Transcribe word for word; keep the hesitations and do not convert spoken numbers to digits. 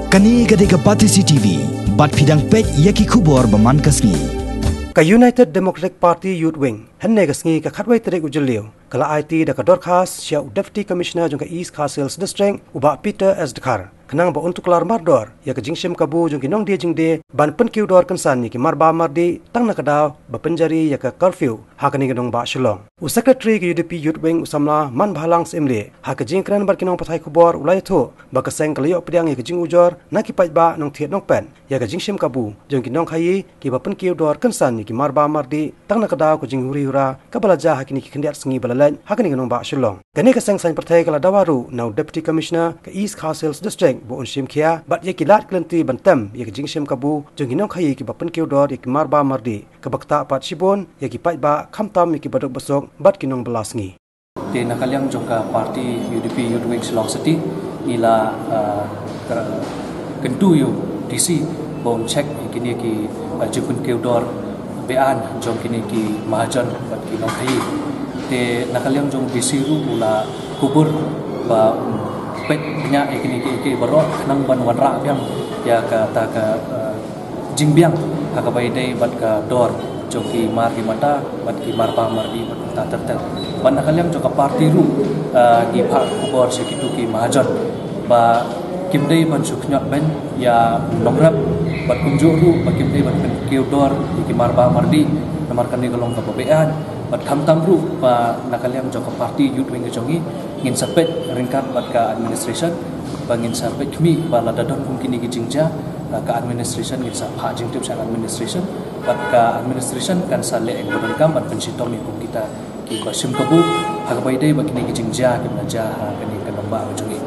Kane ka dei ka Batesi T V, bad phi dang peit ïa ki khubor ba man ka sngi. Ka United Democratic Party Youth Wing, hynne ka sngi ka khatwei tarik u Jylliew, ka la aiti da ka dorkhas sha u Deputy Commissioner jong ka East Khasi Hills District, u Bah Peter S Dkhar, khnang ba un tuklar mardor ïa ka jingshim kabu jong ki nongdie jingdie ban pynkiew dor kynsan ïa ki marba mardi tang na ka daw ba pynjari ïa ka curfew ha kane ka nongbah Shillong. U Secretary ka U D P Youth Wing, u samla Manbhalang Syiemlieh, ha ka jingkren bad ki nongpathai khubor u la ïathuh ba ka seng ka la ïoh pdiang ïa ka jingujor na ki paidbah nongthied nongpet ïa ka jingshim kabu jong ki nongkhaïi kiba pynkiew dor kynsan ïa ki marba mardi tang na ka daw ka jinghuri hura kaba la jia ha kine ki khyndiat sngi ba la leit ha kane ka nongbah Shillong. Kane ka seng saiñ pyrthei ka la dawa ruh na u Deputy Commissioner ka East Khasi Hills District ba un shim khia bad ïa ki lad ki lynti ban tem ïa ka jingshim kabu jong ki nongkhaïi kiba pynkiew dor ïa ki marba mardi, kaba ktah pat shibun ïa ki paidbah, khamtam ïa kiba duk ba suk bad ki nongbylla sngi. Te na ka liang jong ka party U D P Youth Wing Shillong City, ngi la, ah, ka, kyntu ïa u D C ba un check ïa kine ki, ah, jingpynkiew dor beaiñ jong kine ki mahajon bad ki nongkhaïi. Te na ka liang jong u D C ruh u la kubur ba un peit bniah ïa kine ki, ki baroh khnang ban wanrah biang ïa kata ka, ah, jingbiang ha kaba ïadei bad ka dor jong ki mar ki mata bad ki marba mardi bad kumta ter ter. Bad na ka liang jong ka party ruh, ah, ngi phah khubor sha kitu ki mahajon ba kim dei ban shu khñiot beiñ ïa u nongrep bad kumjuh ruh ba kim dei ban pynkiew dor ïa ki marba mardi, namar kane ka long kaba beaiñ. Bad khamtam ruh ba na ka liang jong ka party Youth Wing ka jong ngi, ngin sa peit ryngkat bad ka administration, ba ngin sa peit khmih ba lada don kum kine ki jingjia, ah, ka administration ngin sa phah jingtip sha ka administration, bad ka administration kan sa leh ïa kaba donkam ban pynshitom ïa kum kita kiba shim kabu ha kaba ïadei bad kine ki jingjia kiba la jia ha kane ka nongbah ka jong ngi.